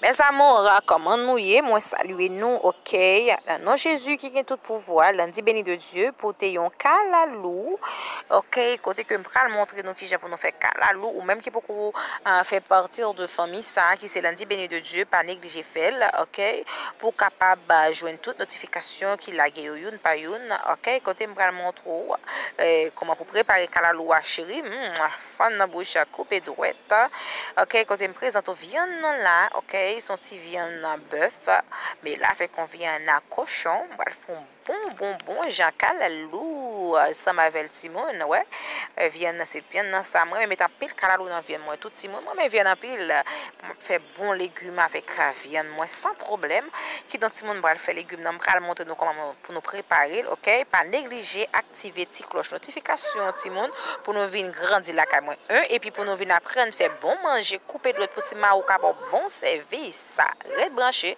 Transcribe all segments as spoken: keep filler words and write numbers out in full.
Mes amours, kòman nou ye? Mwen salye nou, oke? Nan non Jezi ki gen tout pouvwa, lundi béni de Dieu, pote yon kalalou, oke? Kote ke m pral montre nou kijan pou nou fè kalalou, ou menm ki poko, ah, fè pati de fanmi sa, ki se lundi béni de Dieu, pa neglije fè l, oke? Pou w kapab, ah, jwenn tout notifikasyon ki lage yo youn pa youn, oke? Kote m pral montre w, eh, kòman pou prepare kalalou a, cheri. Mm, fann nan bouch, koupe dwèt. Ok, kote m prezante w vyann nan la, ok, se yon ti vyann bèf, men la fè kon vyann kochon, m pral fè yon bon, bon, bon jan kalalou ansanm avè l timoun, wè. Eh, vyann nan se vyann nan sa, mwen renmen met anpil kalalou nan vyann mwen tou timoun, mwen renmen vyann anpil, pou m ap fè bon legim avèk, ah, vyann mwen san pwoblèm. Kidonk timoun, m pral fè legim nan, m pral montre nou kòman pou nou prepare l, ok? Pa neglije aktive ti klòch notifikasyon, timoun, pou nou vin grandi lakay mwen, en, epi pou nou vin aprann fè bon manje, koupe dwèt pou ti mari w ka ba w bon sèvis. Ret branche.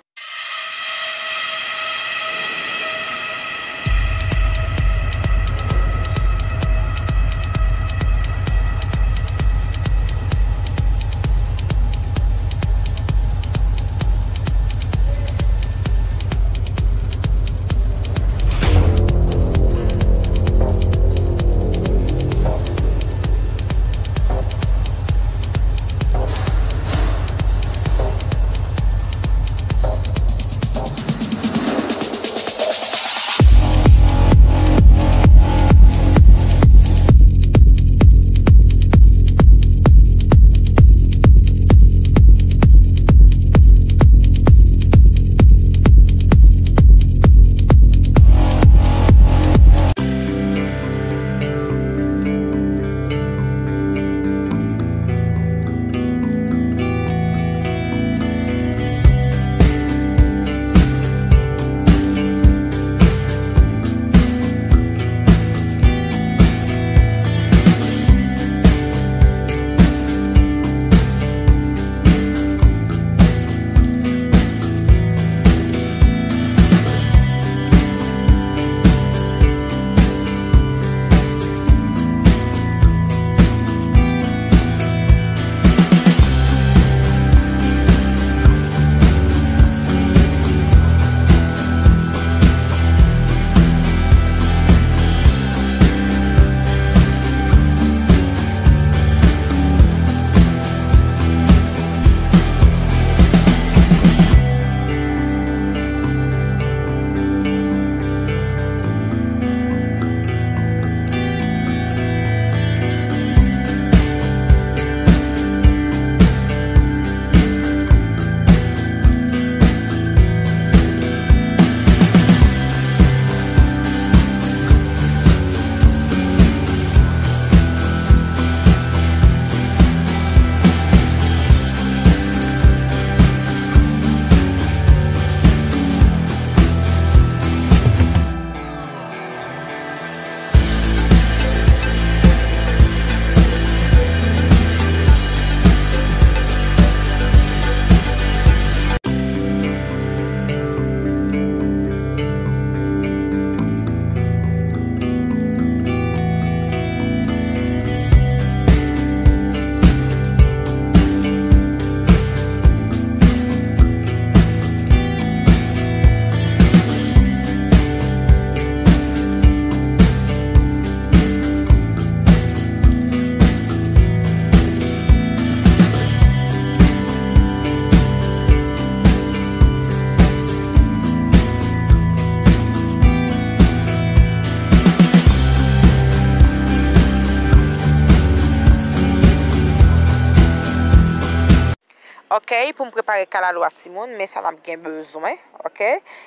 Ok, pou m prepare kalalou a timoun, men sa n ap gen bezwen, ok?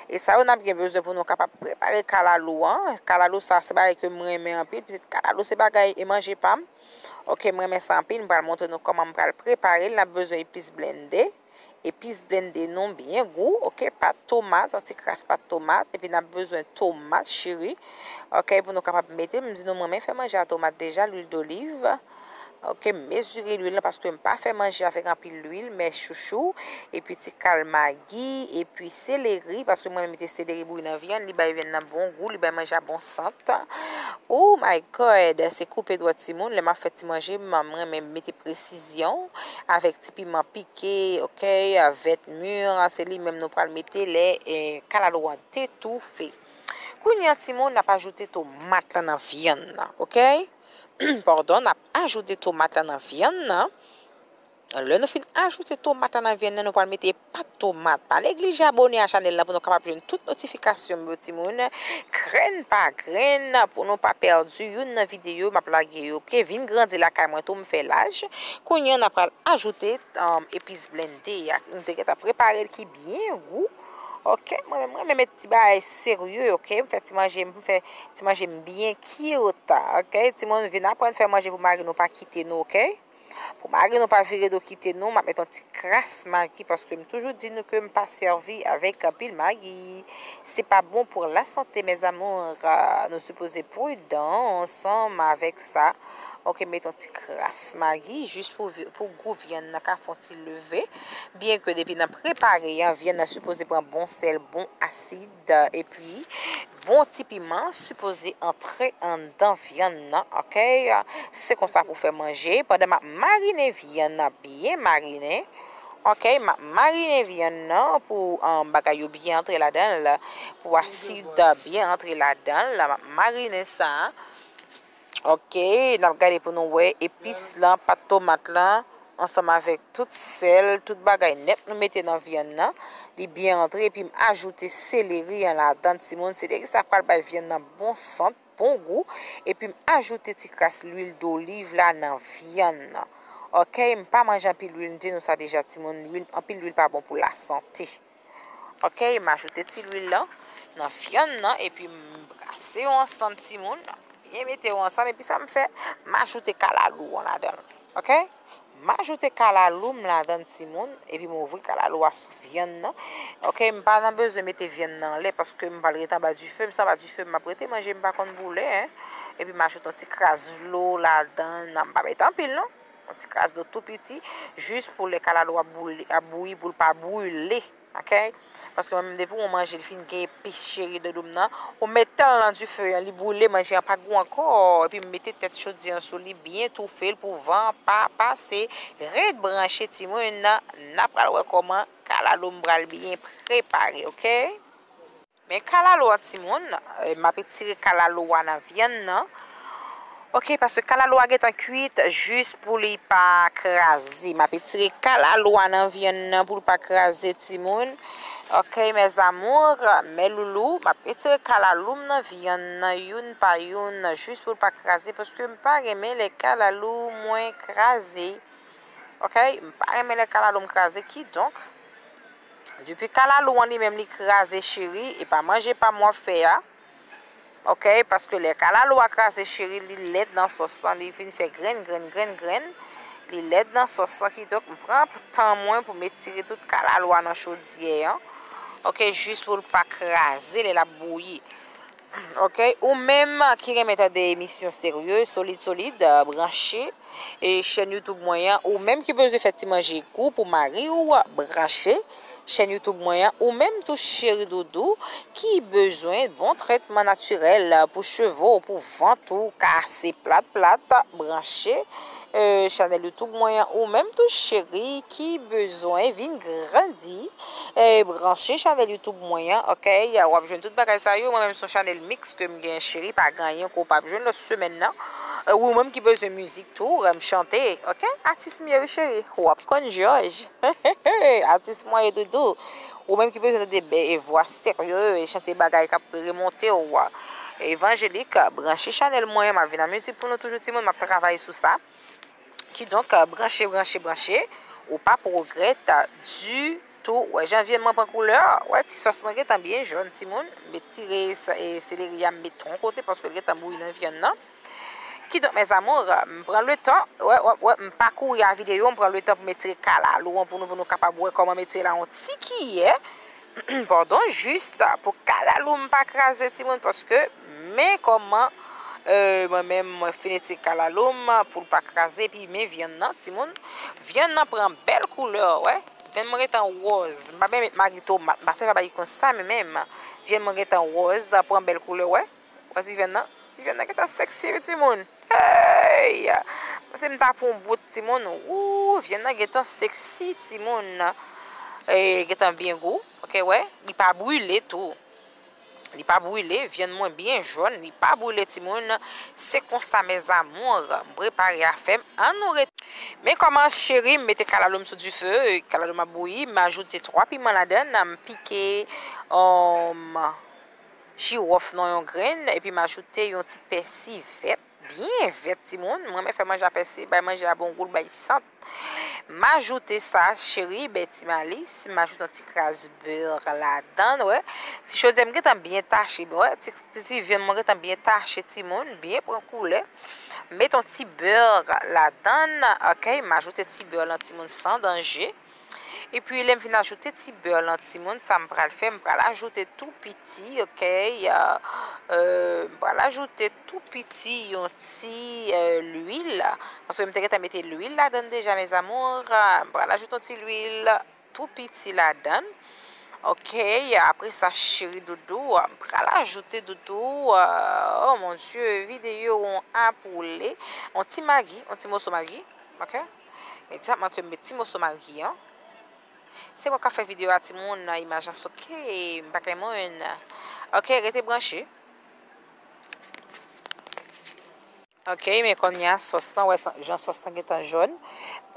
E sa yo n ap gen bezwen pou nou kapab prepare kalalou an. Kalalou sa se bagay ke m renmen anpil, pitit kalalou se bagay e manje pa m. Ok, m renmen sa anpil, m pral montre nou kòman m pral prepare l. N ap bezwen epis blende. Epis blende nou byen gou, ok? Pat tomat, yon ti kras pat tomat. Epi n ap bezwen tomat cheri, ok? Pou nou kapab mete, m di nou m renmen fè manje a tomat deja, lwil doliv. Ok, m mezire lwil la paske m pa fè manje avèk anpil lwil, men chouchou, epi ti kal magi, epi seleri, paske mwen mete seleri bouyi nan vyann, li bay vyann nan bon gou, li bay manje a bon sant. Oh my God, se koupe dwèt timoun, lè m ap fè ti manje, m renmen mete presizyon avèk ti piman pike, ok, vèt mi, se li menm nou pral mete lè eh, kalalou an te toufe. Kounye a timoun, n ap ajoute tomat lan nan vyann nan, ok? Pardon, n ap ajoute tomat la nan vyann nan. Lè nou fin ajoute tomat la nan vyann nan, nou pral mete pat tomat. Pa neglije abone a chanèl la pou nou kapab jwenn tout notifikasyon m yo timoun. Grenn pa grenn pou nou pa pèdi youn nan videyo m ap lage yo. Ok, vin grandi lakay mwen tou, m fè laj. Kounye a n ap pral ajoute um, epis blende a. M te gentan prepare l ki byen gou. Ok, mwen menm mwen menm met ti bagay serye, ok? M fè ti manje, m fè ti manje m byen cute, ok? Timoun vin aprann fè manje pou mari nou pa kite nou, ok? Pou mari nou pa vire do kite nou, m ap met yon ti kras magi paske m toujou di nou ke m pa sèvi avèk anpil magi. Se pa bon pou la sante, mes amours. Ah, nou sipoze pridan ansanm avèk sa. Ok, met yon ti kras magi jis pou, pou gou vyann nan ka fè yon ti leve. Byen ke depi nan prepare an, vyann nan sipoze pran bon sèl, bon asid, epi bon ti piman sipoze antre anndan vyann nan, ok? Se konsa pou fè manje. Pandan m ap marine vyann nan, byen marine, ok? M ap marine vyann nan pou um, bagay yo byen antre ladan l, pou asid byen antre ladan l. M ap marine sa. Ok, n ap gade pou nou wè epis lan, pat tomat lan, ansanm avèk tout sèl, tout bagay nèt nou mete nan vyann nan. Li byen antre, epi m ajoute seleri an ladan, timoun. Seleri sa pral bay vyann nan bon sant, bon gou. Epi m ajoute ti kras lwil doliv la nan vyann nan. Ok, m pa manje anpil lwil, m di nou sa deja, timoun. Lwil, anpil lwil pa bon pou lasante. Ok, m ajoute ti lwil lan nan vyann nan epi m brase yo ansanm timoun. Byen mete yo ansanm epi sa m fè, m ajoute kalalou an ladan l. Ok? M ajoute kalalou m ladan l timoun epi m ouvri kalalou a sou vyann nan. Ok, m pa nan bezwen mete vyann nan anlè paske m pral rete anba dife, m se anba dife m ap rete manje m pa konn boule, en. Epi m ajoute yon ti kras dlo ladan l, m pa mete anpil non. Yon ti kras dlo tou piti, jis pou lè kalalou ap boule, ap bouyi, pou l pa brile. Ok? Paske mwen menm depi w manje l fin gen epis cheri doudou m nan, ou mete l nan dife an, li boule, manje an pa gou ankò. Epi m mete tèt chodyè an sou li, byen toufe l pou van an pa pase. Ret branche timoun, n ap pral wè kòman kalalou m pral byen prepare, ok? Men kalalou a timoun, eh, m ap etire kalalou a nan vyann nan. Ok, paske kalalou a gentan kuit jis pou li pa kraze. M ap etire kalalou a nan vyann nan pou l pa kraze timoun. Ok, mes amours, mes loulous, m ap etire kalalou m nan vyann nan youn pa youn jis pou l pa kraze paske m pa renmen lè kalalou mwen kraze. Ok, m pa renmen lè kalalou m kraze, kidonk, depi kalalou an li menm li kraze cheri, e pa manje pa m w ap fè a. Ok, paske lè kalalou a kraze cheri, li lèd nan sòs lan, li vin fè grenn, grenn, grenn, grenn. Li lèd nan sòs lan, kidonk, m pran tan mwen pou m etire tout kalalou a nan chodyè an. Ok, jis pou l pa kraze lè l ap bouyi. Ok, ou menm ki renmen tande emisyon serye, solid, solid, branche e chèn YouTube mwen an. Ou menm ki bezwen fè ti manje gou pou mari w, branche chèn YouTube mwen an. Ou menm tou cheri doudou ki bezwen bon trètman natirèl pou cheve w, pou vant ou kase plat plat, branche eh, chanèl YouTube mwen an. Ou menm tou cheri ki bezwen vin grandi, eh, branche chanèl YouTube mwen an, ok? W ap jwenn tout bagay sa yo. Mwen menm se yon chanèl miks ke m gen cheri, pa gen anyen ke w p ap jwenn lòt semèn nan. Eh, ou menm ki bezwen mizik tou, m chante, ok? Atis m ye wi cheri, w ap konn jòj. Atis mwen ye doudou. Ou menm ki bezwen tande bèl vwa serye, chante bagay k ap remonte w. Evanjelik, branche chanèl mwen an, m ap vin an mizik pou nou toujou timoun, m ap travay sou sa. Kidonk, branche, branche, branche, ou p ap regrèt ditou. Wè jan vyann mwen pran koulè, wè ti sòs mwen gentan byen jòn timoun. M etire sa- e seleri a m met yon kote paske l gentan bouyi nan vyann nan. Kidonk, mes amours, m pran letan, wè, wè, wè, m pa kouri a videyo, m pran letan pou m etire kalalou an pou nou, pou nou kapab wè kòman m etire l a yon ti kiyè. Padon, jis pou kalalou m pa kraze timoun, paske men kòman Euh, mwen menm, mwen fini etire kalalou m pou l pa kraze. Epi men vyann nan, timoun. Vyann nan pran bèl koulè, wè. Vyann mwen gentan wòz. M pa byen met magi tomat. M pa sèvi avè l konsa, men menm. Vyann mwen gentan wòz, pran bèl koulè, wè. Wè ti vyann nan? Ti vyann nan gentan sexy, wi, timoun. Hey! Si m ta pran yon bout, timoun. Wou, vyann nan gentan sexy, timoun. E, gentan byen gou. Ok, wè. Li pa brile tou. Li pa brile, vyann mwen byen jòn, li pa brile timoun. Se konsa mes amours, m prepare afè m, ann nou rete. Men kòman cheri, m mete kalalou m sou dife, kalalou m ap bouyi, m ajoute twa piman ladann, m pike, um, jiwòf nan yon grenn, epi m ajoute yon ti pèsi vèt. Byen vèt, timoun. Mwen renmen fè manje a pèsi, bay manje a bon gou, l bay sant. M ajoute sa, cheri, bèl ti malis. M ajoute yon ti kras bè ladann, wè. Ti chodyè m gentan byen tache, wè. Ti, ti, ti vyann mwen gentan byen tache, timoun. Byen pran koulè. M met yon ti bè ladann, ok. M ajoute ti bè lan, timoun, san danje. Epi lè m fin ajoute ti bè lan, timoun, sa m pral fè, m pral ajoute tou piti, ok, euh, euh, m pral ajoute tou piti yon ti, euh, lwil, paske m te gentan mete lwil ladann deja, mes amours, m pral ajoute yon ti lwil tou piti ladann, ok, apre sa, cheri doudou, m pral ajoute doudou, euh, oh mon Dieu, videyo an ap woule, yon ti magi, yon ti moso magi, ok. Imedyatman ke m met ti moso magi an. Se mwen k ap fè videyo a, timoun, nan imaj lan soke, m pa gen moun. Ok, rete branche. Ok, men kounye a, sòs lan, wè sa, jan sòs lan gentan jòn.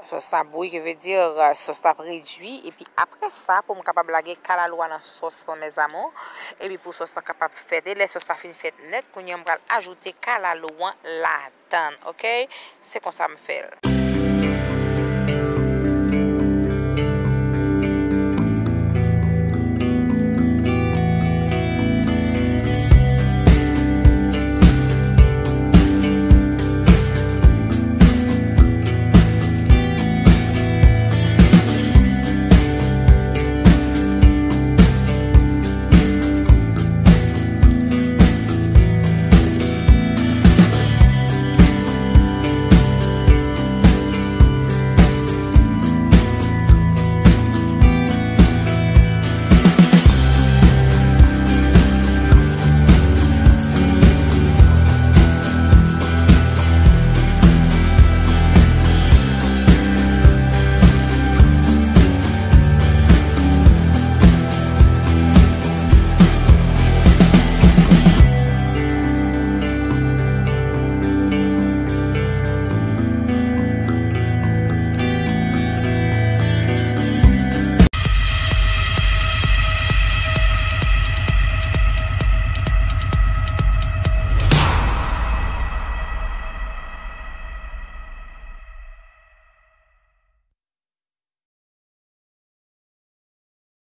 Sòs la bouyi, ki vle di, euh, sòs la ap redui. Epi apre sa, pou m kapab lage kalalou a nan sòs lan, mes amours. Epi pou sòs lan kapab fèt. E lè sòs la fin fèt nèt, kounye a m pral ajoute kalalou an ladann, ok? Se konsa m fè l.